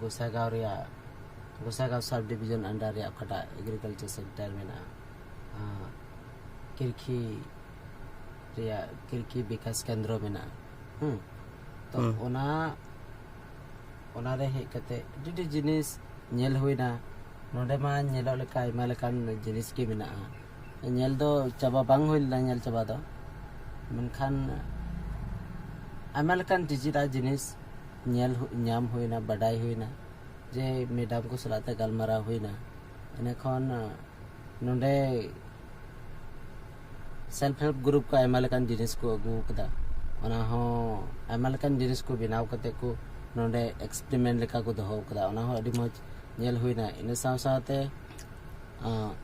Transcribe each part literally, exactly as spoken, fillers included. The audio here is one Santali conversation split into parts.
ᱜᱚᱥᱟᱭᱜᱟᱸᱣ ᱨᱮᱭᱟᱜ, ᱜᱚᱥᱟᱭᱜᱟᱸᱣ sub division under ᱨᱮᱭᱟᱜ ᱚᱠᱟᱴᱟᱜ agriculture center ᱢᱮᱱᱟᱜᱼᱟ, ᱟᱸ, ᱠᱨᱤᱥᱤ ᱨᱮᱭᱟᱜ, ᱠᱨᱤᱥᱤ ᱵᱤᱠᱟᱥ ᱠᱮᱱᱫᱨᱚ ᱢᱮᱱᱟᱜᱼᱟ᱾ ᱦᱩᱸ᱾ ᱛᱚ, ᱦᱩᱸ᱾ ᱚᱱᱟ, ᱚᱱᱟ ᱨᱮ ᱦᱮᱡ ᱠᱟᱛᱮ ᱟᱹᱰᱤ ᱟᱹᱰᱤ ᱡᱤᱱᱤᱥ ᱧᱮᱞ ᱦᱩᱭᱱᱟ᱾ ᱱᱚᱰᱮ ᱢᱟ ᱧᱮᱞᱚᱜ ᱞᱮᱠᱟ ᱟᱭᱢᱟ ᱞᱮᱠᱟᱱ ᱡᱤᱱᱤᱥ ᱜᱮ ᱢᱮᱱᱟᱜᱼᱟ᱾ ᱧᱮᱞ ᱫᱚ ᱪᱟᱵᱟ ᱵᱟᱝ ᱦᱩᱭ ᱞᱮᱱᱟ, ᱧᱮᱞ ᱪᱟᱵᱟ ᱫᱚ, ᱢᱮᱱᱠᱷᱟᱱ ᱟᱭᱢᱟ ᱞᱮᱠᱟᱱ ᱰᱤᱡᱤᱴᱟᱞ ᱡᱤᱱᱤᱥ ᱧᱮᱞ ᱦᱩ-, ᱧᱟᱢ ᱦᱩᱭᱱᱟ, ᱵᱟᱰᱟᱭ ᱦᱩᱭᱱᱟ, ᱡᱮ ᱢᱮᱰᱟᱢ ᱠᱚ ᱥᱟᱞᱟᱜ ᱛᱮ ᱜᱟᱞᱢᱟᱨᱟᱣ ᱦᱩᱭᱱᱟ᱾ ᱤᱱᱟᱹ ᱠᱷᱚᱱ, ᱟᱸ, ᱱᱚᱰᱮ self help group ᱠᱚ ᱟᱭᱢᱟ ᱞᱮᱠᱟᱱ ᱡᱤᱱᱤᱥ ᱠᱚ ᱟᱹᱜᱩ ᱟᱠᱟᱫᱟ᱾ ᱚᱱᱟ ᱦᱚᱸ ᱟᱭᱢᱟ ᱞᱮᱠᱟᱱ ᱡᱤᱱᱤᱥ ᱠᱚ ᱵᱮᱱᱟᱣ ᱠᱟᱛᱮ ᱠᱚ ᱱᱚᱰᱮ experiment ᱞᱮᱠᱟ ᱠᱚ ᱫᱚᱦᱚ ᱟᱠᱟᱫᱟ᱾ ᱚᱱᱟ ᱦᱚᱸ ᱟᱹᱰᱤ ᱢᱚᱡᱽ ᱧᱮᱞ ᱦᱩᱭᱱᱟ᱾ ᱤᱱᱟᱹ ᱥᱟᱶ ᱥᱟᱶᱛᱮ, ᱟᱸ,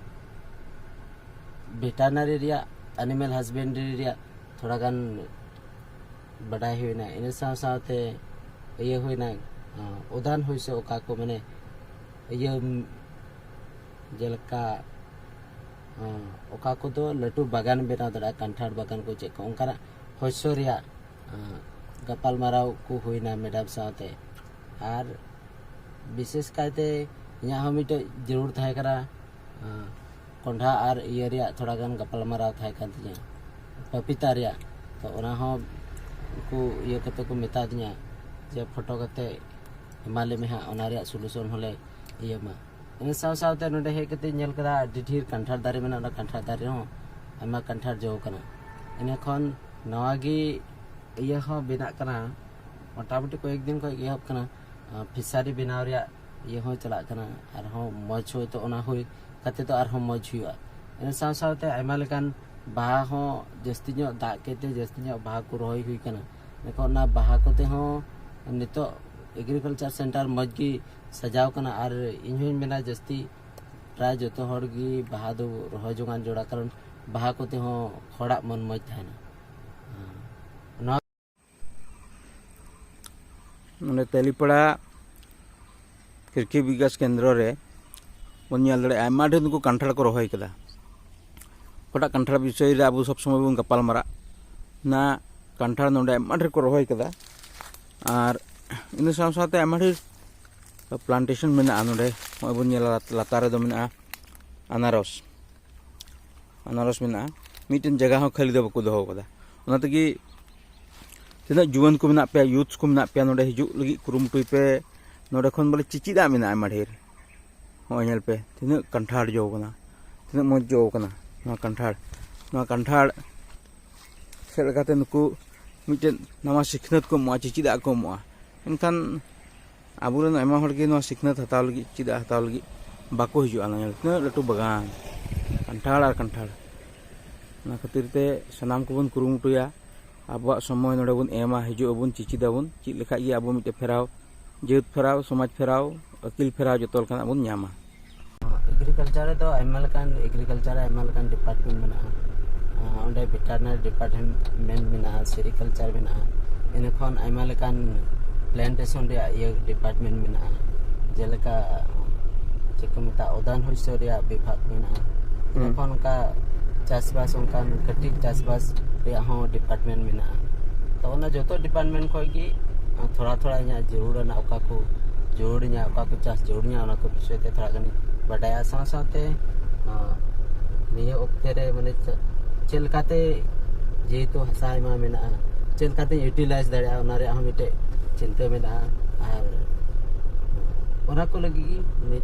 veterinary ᱨᱮᱭᱟᱜ, animal husbandry ᱨᱮᱭᱟᱜ ᱛᱷᱚᱲᱟ ᱜᱟᱱ ᱵᱟᱰᱟᱭ ᱦᱩᱭᱱᱟ᱾ ᱤᱱᱟᱹ ᱥᱟᱶ ᱥᱟᱶᱛᱮ ᱤᱭᱟᱹ ᱦᱩᱭᱱᱟ, ᱟᱸ, ᱩᱫᱟᱱ ᱦᱩᱭ ᱥᱮ ᱚᱠᱟ ᱠᱚ ᱢᱟᱱᱮ ᱤᱭᱟᱹ, ᱡᱮᱞᱮᱠᱟ, ᱟᱸ, ᱚᱠᱟ ᱠᱚᱫᱚ ᱞᱟᱹᱴᱩ ᱵᱟᱜᱟᱱ ᱵᱮᱱᱟᱣ ᱫᱟᱲᱮᱭᱟᱜᱼᱟ, ᱠᱟᱱᱴᱷᱟᱲ ᱵᱟᱜᱟᱱ ᱠᱚ ᱪᱮᱫ ᱠᱚ, ᱚᱱᱠᱟᱱᱟᱜ ᱦᱚᱭᱥᱚ ᱨᱮᱭᱟᱜ, ᱟᱸ, ᱜᱟᱯᱟᱞᱢᱟᱨᱟᱣ ᱠᱚ ᱦᱩᱭᱱᱟ ᱢᱮᱰᱟᱢ ᱥᱟᱶᱛᱮ᱾ ᱟᱨ ᱵᱤᱥᱮᱥ ᱠᱟᱭᱛᱮ ᱤᱧᱟᱹᱜ ᱦᱚᱸ ᱢᱤᱫᱴᱮᱡ ᱡᱟᱹᱨᱩᱲ ᱛᱟᱦᱮᱸ ᱠᱟᱱᱟ, ᱟᱸ, ᱠᱚᱸᱰᱷᱟ ᱟᱨ ᱤᱭᱟᱹ ᱨᱮᱭᱟᱜ ᱛᱷᱚᱲᱟ ᱜᱟᱱ ᱜᱟᱯᱟᱞᱢᱟᱨᱟᱣ ᱛᱟᱦᱮᱸ ᱠᱟᱱ ᱛᱤᱧᱟᱹ, ᱯᱟᱯᱤᱛᱟ ᱨᱮᱭᱟᱜ᱾ ᱛᱚ, ᱚᱱᱟ ᱦᱚᱸ ᱩᱱᱠᱩ ᱤᱭᱟᱹ ᱠᱟᱛᱮ ᱠᱚ ᱢᱮᱛᱟ ᱫᱤᱧᱟ ᱡᱮ ᱯᱷᱳᱴᱳ ᱠᱟᱛᱮ ᱮᱢᱟ ᱞᱮ ᱢᱮ ᱦᱟᱸᱜ, ᱚᱱᱟ ᱨᱮᱭᱟᱜ solution ᱦᱚᱸᱞᱮ ᱤᱭᱟᱹ ᱢᱟ᱾ ᱤᱱᱟᱹ ᱥᱟᱶ ᱥᱟᱶᱛᱮ ᱱᱚᱰᱮ ᱦᱮᱡ ᱠᱟᱛᱮ ᱧᱮᱞ ᱠᱮᱫᱟ ᱟᱹᱰᱤ ᱰᱷᱮᱨ ᱠᱟᱱᱴᱷᱟᱲ ᱫᱟᱨᱮ ᱢᱮᱱᱟᱜᱼᱟ, ᱚᱱᱟ ᱠᱟᱱᱴᱷᱟᱲ ᱫᱟᱨᱮ ᱦᱚᱸ ᱟᱭᱢᱟ ᱠᱟᱱᱴᱷᱟᱲ ᱡᱚ ᱠᱟᱱᱟ᱾ ᱤᱱᱟᱹ ᱠᱷᱚᱱ ᱱᱚᱣᱟ ᱜᱮ ᱤᱭᱟᱹ ᱦᱚᱸ ᱵᱮᱱᱟᱜ ᱠᱟᱱᱟ, ᱢᱚᱴᱟᱢᱩᱴᱤ ᱠᱚᱭᱮᱠ ᱫᱤᱱ ᱠᱷᱚᱱ ᱜᱮ ᱮᱦᱚᱵ ᱠᱟᱱᱟ, ᱟᱸ, ᱯᱷᱤᱥᱟᱨᱤ ᱵᱮᱱᱟᱣ ᱨᱮᱭᱟᱜ ᱤᱭᱟᱹ ᱦᱚᱸ ᱪᱟᱞᱟᱜ ᱠᱟᱱᱟ᱾ ᱟᱨᱦᱚᱸ ᱢᱚᱡᱽ ᱦᱩᱭᱛᱚ ᱚᱱᱟ ᱦᱩᱭ ᱠᱟᱛᱮ ᱫᱚ ᱟᱨᱦᱚᱸ ᱢᱚᱡᱽ ᱦᱩᱭᱩᱜᱼᱟ᱾ ᱤᱱᱟᱹ ᱥᱟᱶ ᱥᱟᱶᱛᱮ ᱟᱭᱢᱟ ᱞᱮᱠᱟᱱ ᱵᱟᱦᱟ ᱦᱚᱸ ᱡᱟᱹᱥᱛᱤ ᱧᱚᱜ ᱫᱟᱜ ᱠᱮᱫ ᱛᱮ ᱡᱟᱹᱥᱛᱤ ᱧᱚᱜ ᱵᱟᱦᱟ ᱠᱚ ᱨᱚᱦᱚᱭ ᱦᱩᱭ ᱠᱟᱱᱟ᱾ ᱮᱱᱠᱷᱟᱱ ᱚᱱᱟ ᱵᱟᱦᱟ ᱠᱚᱛᱮ ᱦᱚᱸ ᱱᱤᱛᱚᱜ agriculture center ᱢᱚᱡᱽ ᱜᱮ ᱥᱟᱡᱟᱣ ᱠᱟᱱᱟ᱾ ᱟᱨ ᱤᱧ ᱦᱚᱸᱧ ᱢᱮᱱᱟ ᱡᱟᱹᱥᱛᱤ ᱯᱨᱟᱭ ᱡᱚᱛᱚ ᱦᱚᱲ ᱜᱮ ᱵᱟᱦᱟ ᱫᱚ ᱨᱚᱦᱚᱭ ᱡᱚᱝᱟᱱ ᱡᱚᱲᱟ, ᱠᱟᱨᱚᱱ ᱵᱟᱦᱟ ᱠᱚᱛᱮ ᱦᱚᱸ ᱦᱚᱲᱟᱜ ᱢᱚᱱ ᱢᱚᱡᱽ ᱛᱟᱦᱮᱱᱟ᱾ ᱱᱚᱣᱟ ᱱᱚᱰᱮ ᱛᱟᱹᱞᱤᱯᱟᱲᱟ ᱠᱨᱤᱥᱤ ᱵᱤᱠᱟᱥ ᱠᱮᱱᱫᱨᱚ ᱨᱮ ᱵᱚᱱ ᱧᱮᱞ ᱫᱟᱲᱮᱭᱟᱜᱼᱟ, ᱟᱭᱢᱟ ᱰᱷᱮᱨ ᱱᱩᱠᱩ ᱠᱟᱱᱴᱷᱟᱲ ᱠᱚ ᱨᱚᱦᱚᱭ ᱠᱟᱫᱟ᱾ ᱚᱠᱟᱴᱟᱜ ᱠᱟᱱᱴᱷᱟᱲ ᱵᱤᱥᱚᱭ ᱨᱮ ᱟᱵᱚ ᱥᱚᱵ ᱥᱚᱢᱚᱭ ᱵᱚᱱ ᱜᱟᱯᱟᱞ ᱢᱟᱨᱟᱜ ᱚᱱᱟ ᱠᱟᱱᱴᱷᱟᱲ ᱱᱚᱰᱮ ᱟᱭᱢᱟ ᱰᱷᱮᱨ ᱠᱚ ᱨᱚᱦᱚᱭ ᱠᱟᱫᱟ᱾ ᱟᱨ ᱤᱱᱟᱹ ᱥᱟᱶ ᱥᱟᱶᱛᱮ ᱟᱭᱢᱟ ᱰᱷᱮᱨ ᱯᱞᱟᱱᱴᱮᱥᱚᱱ ᱢᱮᱱᱟᱜᱼᱟ ᱱᱚᱰᱮ᱾ ᱱᱚᱜᱼᱚᱭ ᱵᱚᱱ ᱧᱮᱞᱟ, ᱞᱟᱛ- ᱞᱟᱛᱟᱨ ᱨᱮᱫᱚ ᱢᱮᱱᱟᱜᱼᱟ ᱟᱱᱟᱨᱚᱥ᱾ ᱟᱱᱟᱨᱚᱥ ᱢᱮᱱᱟᱜᱼᱟ, ᱢᱤᱫᱴᱮᱱ ᱡᱟᱭᱜᱟ ᱦᱚᱸ ᱠᱷᱟᱹᱞᱤ ᱫᱚ ᱵᱟᱠᱚ ᱫᱚᱦᱚ ᱟᱠᱟᱫᱟ᱾ ᱚᱱᱟ ᱛᱮᱜᱮ ᱛᱤᱱᱟᱹᱜ ᱡᱩᱣᱟᱹᱱ ᱠᱚ ᱢᱮᱱᱟᱜ ᱯᱮᱭᱟ, ᱭᱩᱛᱷ ᱠᱚ ᱢᱮᱱᱟᱜ ᱯᱮᱭᱟ, ᱱᱚᱰᱮ ᱦᱤᱡᱩᱜ ᱞᱟᱹᱜᱤᱫ ᱠᱩᱨᱩᱢᱩᱴᱩᱭ ᱯᱮ᱾ ᱱᱚᱰᱮ ᱠᱷᱚᱱ ᱵᱚᱞᱮ ᱪᱮᱪᱮᱫᱟᱜ ᱢᱮᱱᱟᱜᱼᱟ ᱟᱭᱢᱟ ᱰᱷᱮᱨ᱾ ᱱᱚᱜᱼᱚᱭ ᱧᱮᱞ ᱯᱮ, ᱛᱤᱱᱟᱹᱜ ᱠᱟᱱᱴᱷᱟᱲ ᱡᱚ ᱠᱟᱱᱟ, ᱛᱤᱱᱟᱹᱜ ᱢᱚᱡᱽ ᱡᱚ ᱠᱟᱱᱟ ᱱᱚᱣᱟ ᱠᱟᱱᱴᱷᱟᱲ᱾ ᱱᱚᱣᱟ ᱠᱟᱱᱴᱷᱟᱲ ᱪᱮᱫ ᱞᱮᱠᱟᱛᱮ ᱱᱩᱠᱩ ᱢᱤᱫᱴᱮᱱ ᱱᱟᱣᱟ ᱥᱤᱠᱷᱱᱟᱹᱛ ᱠᱚ ᱮᱢᱚᱜᱼᱟ, ᱪᱮᱪᱮᱫᱟᱜ ᱠᱚ ᱮᱢᱚᱜᱼᱟ᱾ ᱢᱮᱱᱠᱷᱟᱱ ᱟᱵᱚᱨᱮᱱ ᱟᱭᱢᱟ ᱦᱚᱲ ᱜᱮ ᱱᱚᱣᱟ ᱥᱤᱠᱷᱱᱟᱹᱛ ᱦᱟᱛᱟᱣ ᱞᱟᱹᱜᱤᱫ, ᱪᱮᱫᱟᱜ ᱦᱟᱛᱟᱣ ᱞᱟᱹᱜᱤᱫ ᱵᱟᱠᱚ ᱦᱤᱡᱩᱜᱼᱟ᱾ ᱱᱚᱣᱟ ᱧᱮᱞ ᱛᱤᱱᱟᱹᱜ ᱞᱟᱹᱴᱩ ᱵᱟᱜᱟᱱ, ᱠᱟᱱᱴᱷᱟᱲ ᱟᱨ ᱠᱟᱱᱴᱷᱟᱲ᱾ ᱚᱱᱟ ᱠᱷᱟᱹᱛᱤᱨ ᱛᱮ ᱥᱟᱱᱟᱢ ᱠᱚᱵᱚᱱ ᱠᱩᱨᱩᱢᱩᱴᱩᱭᱟ, ᱟᱵᱚᱣᱟᱜ ᱥᱚᱢᱚᱭ ᱱᱚᱰᱮ ᱵᱚᱱ ᱮᱢᱟ, ᱦᱤᱡᱩᱜ ᱟᱵᱚᱱ, ᱪᱮᱪᱮᱫ ᱟᱵᱚᱱ᱾ ᱪᱮᱫ ᱞᱮᱠᱷᱟᱡ ᱜᱮ ᱟᱵᱚ ᱢᱤᱫᱴᱮᱱ ᱯᱷᱮᱨᱟᱣ, ᱡᱟᱹᱛ ᱯᱷᱮᱨᱟᱣ, ᱥᱚᱢᱟᱡᱽ ᱯᱷᱮᱨᱟᱣ, ᱟᱹᱠᱤᱞ ᱯᱷᱮᱨᱟᱣ, ᱡᱚᱛᱚ ᱞᱮᱠᱟᱱᱟᱜ ᱵᱚᱱ ᱧᱟᱢᱟ᱾ ᱮᱜᱽᱨᱤᱠᱟᱞᱪᱟᱨ ᱨᱮᱫᱚ ᱟᱭᱢᱟ ᱞᱮᱠᱟᱱ, ᱮᱜᱽᱨᱤᱠᱟᱞᱪᱟᱨ ᱨᱮ ᱟᱭᱢᱟ ᱞᱮᱠᱟᱱ ᱰᱤᱯᱟᱨᱴᱢᱮᱱᱴ ᱢᱮᱱᱟᱜᱼᱟ᱾ ᱟᱸ, ᱚᱸᱰᱮ ᱵᱷᱮᱴᱟᱨᱤᱱᱟᱨᱤ ᱰᱤᱯᱟᱨᱴᱢᱮᱱᱴ ᱢᱮᱱᱟᱜᱼᱟ, ᱥᱮᱨᱤᱠᱟᱞᱪᱟᱨ ᱢᱮᱱᱟᱜᱼᱟ, ᱤᱱᱟᱹ ᱠᱷᱚᱱ ᱟᱭᱢᱟ ᱞᱮᱠᱟᱱ ᱯᱞᱟᱱᱴᱮᱥᱚᱱ ᱨᱮᱭᱟᱜ ᱤᱭᱟᱹ ᱰᱤᱯᱟᱨᱴᱢᱮᱱᱴ ᱢᱮᱱᱟᱜᱼᱟ᱾ ᱡᱮᱞᱮᱠᱟ ᱪᱮᱫ ᱠᱚ ᱢᱮᱛᱟᱜᱼᱟ, ᱩᱫᱽᱫᱟᱱ ᱦᱚᱭᱥᱚ ᱨᱮᱭᱟᱜ ᱵᱤᱵᱷᱟᱜᱽ ᱢᱮᱱᱟᱜᱼᱟ᱾ ᱤᱱᱟᱹ ᱦᱩᱸ᱾ ᱠᱷᱚᱱ ᱚᱱᱠᱟ ᱪᱟᱥᱵᱟᱥ, ᱚᱱᱠᱟᱱ ᱠᱟᱹᱴᱤᱡ ᱪᱟᱥᱵᱟᱥ ᱨᱮᱭᱟᱜ ᱦᱚᱸ ᱰᱤᱯᱟᱨᱴᱢᱮᱱᱴ ᱢᱮᱱᱟᱜᱼᱟ᱾ ᱛᱚ ᱚᱱᱟ ᱡᱚᱛᱚ ᱰᱤᱯᱟᱨᱴᱢᱮᱱᱴ ᱠᱷᱚᱱ ᱜᱮ ᱛᱷᱚᱲᱟ ᱛᱷᱚᱲᱟ ᱤᱧᱟᱹᱜ ᱡᱟᱹᱨᱩᱲ ᱨᱮᱱᱟᱜ, ᱚᱠᱟ ᱠᱚ ᱡᱟᱹᱨᱩᱲ ᱤᱧᱟᱹ, ᱚᱠᱟ ᱠᱚ ᱪᱟᱥ ᱡᱟᱹᱨᱩᱲ ᱤᱧᱟᱹ, ᱚᱱᱟ ᱠᱚ ᱵᱤᱥᱚᱭ ᱛᱮ ᱛᱷᱚᱲᱟ ᱜᱟᱱᱤᱧ ᱵᱟᱰᱟᱭᱟ᱾ ᱥᱟᱶ ᱥᱟᱶᱛᱮ, ᱟᱸ, ᱱᱤᱭᱟᱹ ᱚᱠᱛᱮ ᱨᱮ ᱢᱟᱱᱮ ᱪᱮᱫ, ᱪᱮᱫ ᱞᱮᱠᱟᱛᱮ, ᱡᱮᱦᱮᱛᱩ ᱦᱟᱥᱟ ᱟᱭᱢᱟ ᱢᱮᱱᱟᱜᱼᱟ, ᱪᱮᱫ ᱞᱮᱠᱟᱛᱮᱧ ᱤᱭᱩᱴᱤᱞᱟᱭᱤᱡᱽ ᱫᱟᱲᱮᱭᱟᱜᱼᱟ, ᱚᱱᱟ ᱨᱮᱭᱟᱜ ᱦᱚᱸ ᱢᱤᱫᱴᱮᱡ ᱪᱤᱱᱛᱟᱹ ᱢᱮᱱᱟᱜᱼᱟ᱾ ᱟᱨ ᱚᱱᱟ ᱠᱚ ᱞᱟᱹᱜᱤᱫ ᱜᱮ ᱢᱤᱫ